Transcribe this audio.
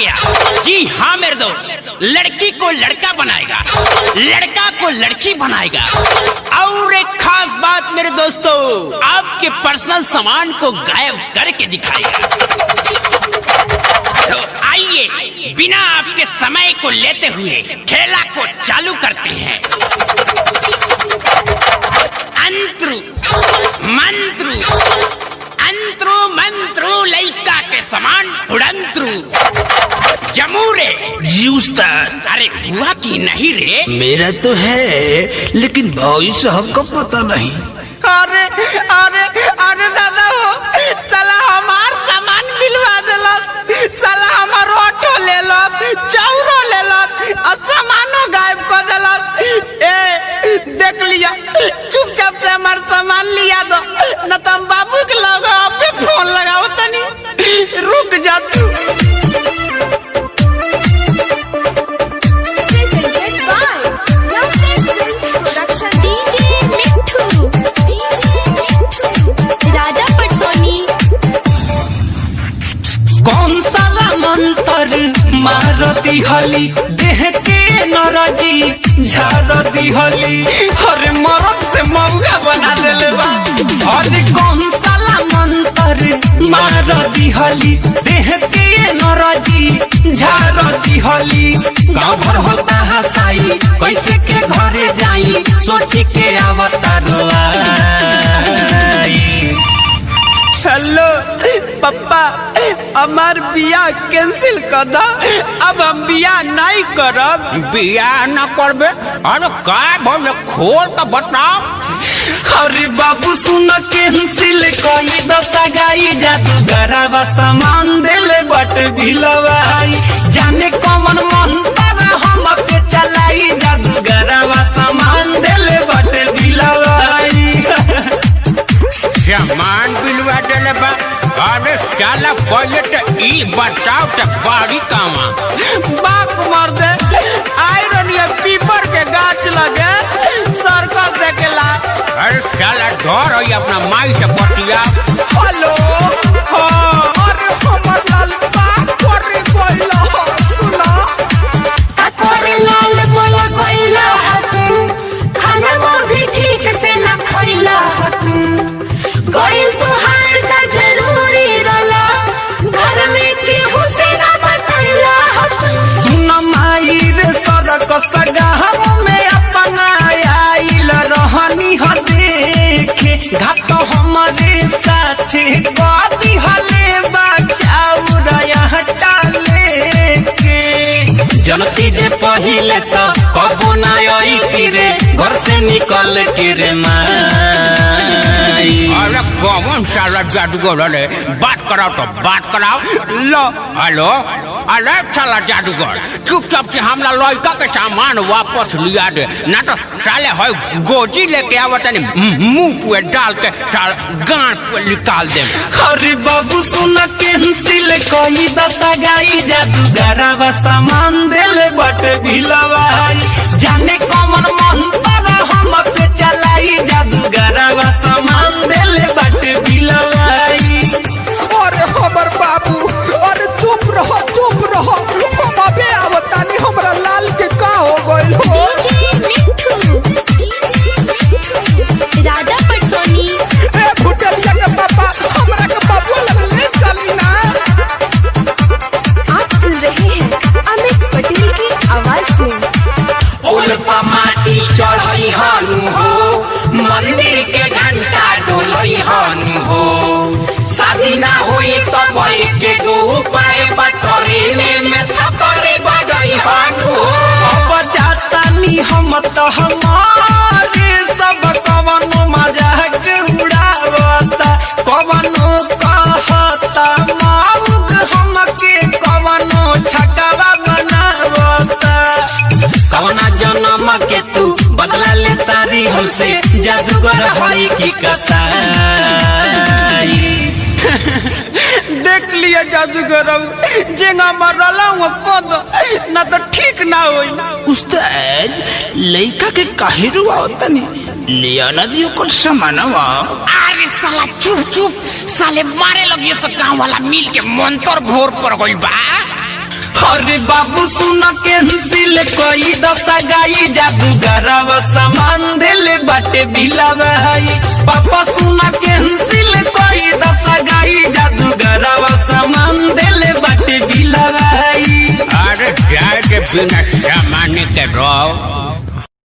गया। जी हाँ मेरे दोस्त, लड़की को लड़का बनाएगा, लड़का को लड़की बनाएगा। और एक खास बात मेरे दोस्तों, आपके पर्सनल सामान को गायब करके दिखाएगा। तो आइए बिना आपके समय को लेते हुए खेला को चालू करते हैं। अंतरु मंत्रु अंतरु मंत्रु लइका के समान उड़ंत्रु जमूरे। जी उस्ताद। अरे हुआ कि नहीं रे? मेरा तो है, लेकिन भाई साहब का पता नहीं। अरे अरे अरे दादा हो, साला हमार सामान बिलवा देलस, साला हमार ऑटो ले लस, चौरो ले लस और सामानो गायब कर देलस। ए देख लिया, चुपचाप से हमार सामान लिया दो, न तो हम बाबू के लगे अबे फोन लगाओ तनी। रुक जा तू। Presented by Lovely Film Production. DJ Mithu, DJ Mithu, Raja Patsoni. कौन साला मंतर मार दिहली, देह के नरजी झाड़ दिहली, अरे मरद से मौगा बना देले बा। अरे कौन साला मंतर मार दिहली, देह के नरजी झाड़ दिहली, गाँव भर होता हसाई, कैसे के घरे जाई, सोची के आवता रोआई। हेलो पप्पा, हमार बियाह कैंसिल कर दो, अब हम बियाह नहीं करब। बियाह न करबे? अरे का बोले, खोल तो बताओ। अरे बाबू सुन, कैंसिल कई दशा गाई, जादूगरवा सामान देले बट भिलवाई, जाने कौन मंत्र हम पे चलाई, जादूगरवा सामान देले बट भिलवाई। सामान बिलवा देले बा? अरे साला पहले तो ई बताओ तो बाड़ी कामा? बाक मर दे, आयरन ये पीपर के गाछ लगे सर्कस देखेला। अरे साला डर है, अपना माई से बतिया। हेलो, हाँ, अरे हमर लाल का करे गइल हो, सुना। करे लाल बोला गइला हतू, खाना भी ठीक से न खइला हतू, गइल तुहार का जरूरी रला, घर में केहू से न बतैला हतू। सुन माई रे, सड़क सगाव में अपना आइल रहनी ह देखे, घात हमरे साथे कदी हले बचाऊ हटा लेके। जनती जे पहिले त कबो ना आई रे घर से निकल के रे माई। अरे कौन साला जादूगर रे, बात कराओ तो बात कराओ। लो हेलो, अरे साला जादूगर, चुपचाप से हमला लड़का के सामान वापस लिया दे, ना तो साले है गोजी लेके आवत नहीं मुंह पे डाल के साला गांड पे निकाल दे। अरे बाबू सुन, कैंसिल कई दशा गाई, जादूगरवा सामान देले बट भिलवाई, जाने कौन मंत्र हम पे चलाई, जादूगरवा सामान देले बट भिलवाई। अरे हमर बाबू, अरे चुप रहो चुप रहो, हम अबे आवतानी, हमरा लाल के का हो गइल हो? DJ Mithu, DJ Mithu, Raja Patsoni. ए भुटलिया के पापा, हमरा के बाबू लग ले चली ना। आप सुन रहे हैं अमित पटेल की आवाज में। उल्पा माटी चढ़ई हनु हो, मंदिर के घंटा डोलई हनु हो, शादी ना होई तो बई के दो उपाय बटोरे में थपरे बजई हनु हो। अब जातानी हम तो हमारे सब कवनो मजाक उड़ावता, कवनो कहता माउग हमके, कवनो छकवा बनावता। कवना जन्म के तू बदला ले तारी हमसे, जादूगर हई की कसाई? देख लिया जादूगर, जेंगा मरला वो कद ना तो ठीक ना होई। उस्ताद, लइका के काहे रुआवतनी? लिया ना दियो कुछ सामानवा। अरे साला चुप चुप, साले मारे लग ये सब गांव वाला मिल के मंतर भोर पर गइल बा। अरे बाबू सुन के हंसिल कोई दशा गाई जादूगरवा सामान देले बाटे बिलावाई। पापा सुन के हंसिल कोई दशा गाई जादूगरवा सामान देले बाटे बिलावाई। अरे जाए के बिना सामान के रहो।